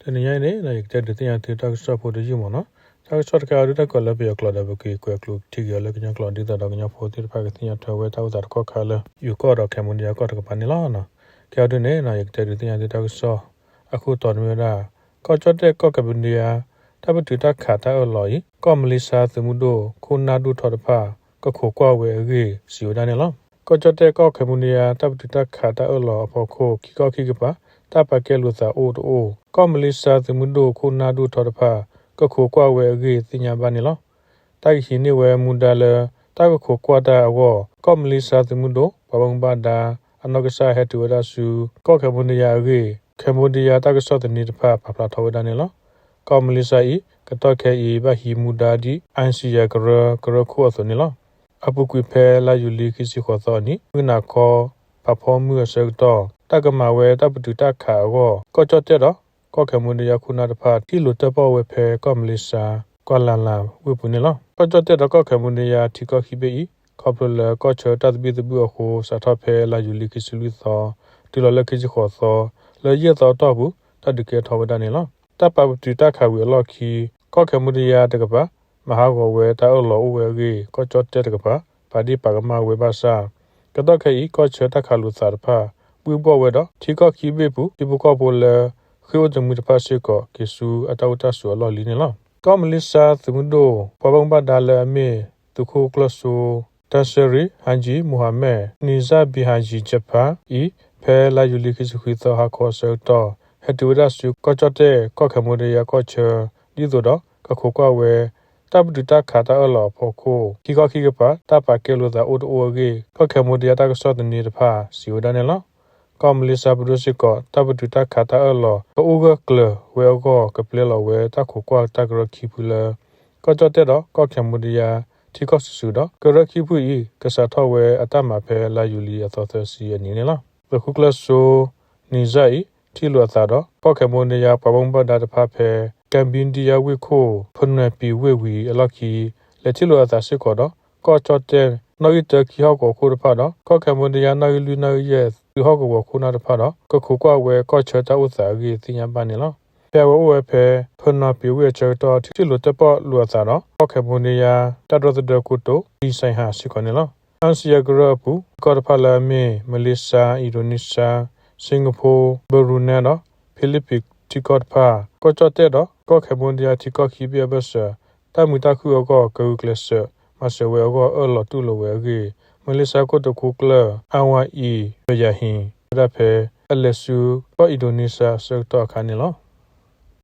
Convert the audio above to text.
တနံၤညါအံၤန့ၣ် ယကတဲဒုးသ့ၣ်ညါသုတၢ်ကစီၣ်ဖိတယုၢ်မးနီၤ. တၢ်ကစီၣ်တခါအံၤဒုး တၢ်ကွဲးလၢပယီၤကျိာ်ဒီး ပက့ၤကွဲးကျိးထံက့ၤအီၤလၢကညီကျိာ် ဒ်သိးဒီးကညီဖိသ့ၣ်တဖၣ်ကသ့ၣ်ညါထွဲဝဲ တၢ်အိၣ်သးတကီၢ်ခါလၢယိၤကီၢ်ဒီး Cambodia ကီၢ်တကပၤန့ၣ်လီၤ. ခဲအံၤဒုးန့ၣ် ယကတဲဒုးသ့ၣ်ညါသုတၢ်ကစီၣ်အခိၣ်တီန့ၣ်မ့ၢ်ဝဲဒၣ် ကီၢ်ကၠီၣ်တဲၣ်ကီၢ် Cambodia တၢ်ပတုာ်တၢ်ခးတၢ်အၢၣ်လီၤအံၤ ကီၢ်မလ့ၡါသုးမုၢ်ဒိၣ်ခိၣ်နၢ်ဒိၣ်ထီတဖၣ် ကခိးကွၢ်ဝဲအဂ့ၢ် စံးဝဲဒၣ်န့ၣ်လီၤ. ကီၢ်ကၠီၣ်တဲၣ်ကီၢ် Cambodia တၢ်ပတုာ်တၢ်ခးတၢ်အၢၣ်လီၤအဖီခိၣ် ခံကီၢ်ခံကပၤ တၢ်ပာ်ကဲလိာ်သးအိၣ်တအိၣ် ကီၢ်မလ့ၡါသုးမုၢ်ဒိၣ်ခိၣ်နၢ်ဒိၣ်ထီတဖၣ် ကခိးကွၢ်ဝဲအဂ့ၢ်သ့ၣ်ညါဘၣ်န့ၣ်လီၤ. တၢ်ကဟံးန့ၢ်ဝဲမူဒါလၢ တၢ်ကခိးကွၢ်တၢ်အဂီၢ် ကီၢ်မလ့ၡါသုးမုၢ်ဒိၣ် ပှၤဘၣ်မူဘၣ်ဒါ အနီၢ်ကစၢ်ဟဲတုၤဝဲဒၣ်ဆူ ကီၢ် Cambodia အဂ့ၢ် Cambodia တၢ်ကစီၣ်သန့တဖၣ် ပာ်ဖျါထီၣ်ဝဲဒၣ်န့ၣ်လီၤ. ကီၢ်မလ့ၡါအံၤ ကတီၢ်ခဲအံၤ ဘၣ်ဟံးမူဒါဒ် အၣ်စံယၤကရၢ ကရၢခိၣ်အသိးန့ၣ်လီၤ. အပူၤကွံာ်ဖဲလါယူၤလံ ခံဆံဃိးသီအနံၤ မုၢ်နၤခီ ဖးဖီမုၢ်အဆၢကတီၢ် တၢ်ကမၤဝဲတၢ်ပတုာ်တၢ်ခးအဂီၢ် ကီၢ်ကၠီၣ်တဲၣ်ဒီး ကီၢ် Cambodia ခိၣ်နၢ်တဖၣ် ထံၣ်လိာ်တၢၣ်ပီၣ်ဝဲဖဲ ကီၢ်မလ့ၡါ ကွၢ်လၢ်လၢ်ဝ့ၢ်ပူၤန့ၣ်လီၤ. ကီၢ်ကၠီၣ်တဲၣ်ဒီးကီၢ် Cambodia ထံကီၢ်ခံဘ့ၣ်အံၤ ခီဖျိလၢကီၢ်ဆၢတၢ်သဘံၣ်သဘုၣ်အဃိ စးထီၣ်ဖဲလါယူၤလံ ခံဆံလွံၢ်သီ တုၤလီၤလၢခံဆံဃိးသီ လၢယဲၢ်သီအတီၢ်ပူၤ တၢ်ဒုးကဲထီၣ်ဝဲဒၣ်န့ၣ်လီၤ. တၢ်ပာ်ပတုာ်တၢ်ခးဝံၤအလီၢ်ခံ ကီၢ် Cambodia တကပၤ မၤဟးဂီၤဝဲတၢ်အၢၣ်လီၤအိၣ်ဝဲအဂ့ၢ် ကီၢ်ကၠီၣ်တဲၣ်တကပၤ ပာ်ဒ့ၣ်ပာ်ကမၣ်ဝဲဘၣ်ဆၣ် ကတီၢ်ခဲအံၤ ကီၢ်ဆၢတၢ်ခးလိာ်သးတဖၣ် ဘှံးဘှီၣ်ဝဲဒီး ထံကီၢ်ခံဘ့ၣ်ပူၤ ထံဖိကီၢ်ဖိလၢ ဃ့အိၣ်တမုာ်တဖၣ်စ့ၢ်ကီး က့ၤဆူအတၢ်အိၣ်တၢ်ဆိးအလီၢ်လံန့ၣ်လီၤ. ကီၢ်မလ့ၡါသုးမုၢ်ဒိၣ် ပှၤဘၣ်မူဘၣ်ဒါလၢအမ့ၢ် သုးခိၣ်ကျၢၢ်စိ Tan Sri Haji Mohamad Nizam bin Haji Jaber အံၤ ဖဲလါယူၤလံ ခံဆံခွံသီ ဟါခီအဆၢကတီၢ် ဟဲတုၤဝဲဒၣ်ဆူ ကီၢ်ကၠီၣ်တဲၣ် ကီၢ် Cambodia ကီၢ်ဆၢ ဒ်သိးဒီး ကခိးကွၢ်ဝဲ တၢ်ပတုာ်တၢ်ခးတၢ်အၢၣ်လီၤအဖီခိၣ် ခံကီၢ်ခံကပၤ တၢ်ပာ်ကဲလိာ်သးအိၣ်တအိၣ်အဂ့ၢ် ကီၢ် Cambodia တၢ်ကစီၣ်သန့တဖၣ် စံးဝဲဒၣ်န့ၣ်လီၤ. ကီၢ်မလ့ၡါပဒိၣ်စ့ၢ်ကီး တၢ်ပတုာ်တၢ်ခးတၢ်အၢၣ်လီၤ ကအိၣ်ဂၢၢ်ကျၢၤဝဲအဂီၢ် ကပျဲလီၤဝဲတၢ်ခိးကွၢ်တၢ်ကရၢခံဖုလၢ ကီၢ်ကၠီၣ်တဲၣ်ဒီးကီၢ် Cambodia ထံကီၢ်စုာ်စုာ်ဒီး ကရၢခံဖုအံၤ ကစးထီၣ်ဝဲအတၢ်မၤဖဲလါယူၤလံအသီသၢဆံအနံၤန့ၣ်လီၤ. သုးခိၣ်ကျၢၢ်စိ Nizam အံၤ ထံၣ်လိာ်အသးဒီး ကီၢ် Cambodia ပှၤဘၣ်မူဘၣ်ဒါတဖၣ်ဖဲ ကၣ်ဘံဒံယါဝ့ၢ်ခိၣ် ဖနွဲၣ်ပံၤဝ့ၢ်ဝံၤအလီၢ်ခံ လဲၤထံၣ်လိာ်အသးစ့ၢ်ကီးဒီး ကီၢ်ကၠီၣ်တဲၣ် နီၣ်ဂံၢ်တၢခံဟီၣ်ကဝီၤခိၣ်တဖၣ်ဒီး ကီၢ် Cambodia နီၣ်ဂံၢ်လွံၢ်နီၣ်ဂံၢ်ယဲၢ် သုးဟီၣ်ကဝီၤခိၣ်နၢ်တဖၣ်ဒီး ကခိးကွၢ်ဝဲကီၢ်ဆၢတၢ်အိၣ်သးအဂ့ၢ်သ့ၣ်ညါဘၣ်န့ၣ်လီၤ. ဖဲအဝဲအိၣ်ဝဲဖဲ ဖနွဲၣ်ပံၤဝ့ၢ်အဆၢကတီၢ် ထံၣ်လိာ်တၢၣ်ပီၣ်လိာ်အသးဒီး ကီၢ် Cambodia တၢ်ဒီသဒၢကိတိာ် လံၣ်စဲၣ်ဟၣ်စ့ၢ်ကီးန့ၣ်လီၤ. အၣ်စံယၤကရၢအပူၤ ထံကီၢ်တဖၣ်လၢအမ့ၢ် မလ့ၡါ အံၣ်ဒိးနံၡါ စ့ကဖိ ဘရူၤနဲဒီး ဖံလံးပံးထံကီၢ်တဖၣ် ကီၢ်ကၠီၣ်တဲၣ်ဒီး ကီၢ် Cambodia ထံကီၢ်ခံဘ့ၣ်အဘၢၣ်စၢၤ တၢ်မုာ်တၢ်ခုၣ်အဂီၢ် ကဂုာ်ကျဲးစၢး မၤစၢၤဝဲအဂီၢ် အၢၣ်လီၤတူၢ်လိာ်ဝဲအဂ့ၢ် မလ့ၡါခိၣ်တကူကျၢၢ် အါဝါအံၤ ဘယၤဟံၤ တဲဝဲဒၣ်ဖဲ အလဲၤဆူကီၢ်အံၣ်ဒိးနံၡါအဆၢကတီၢ်အခါန့ၣ်လီၤ.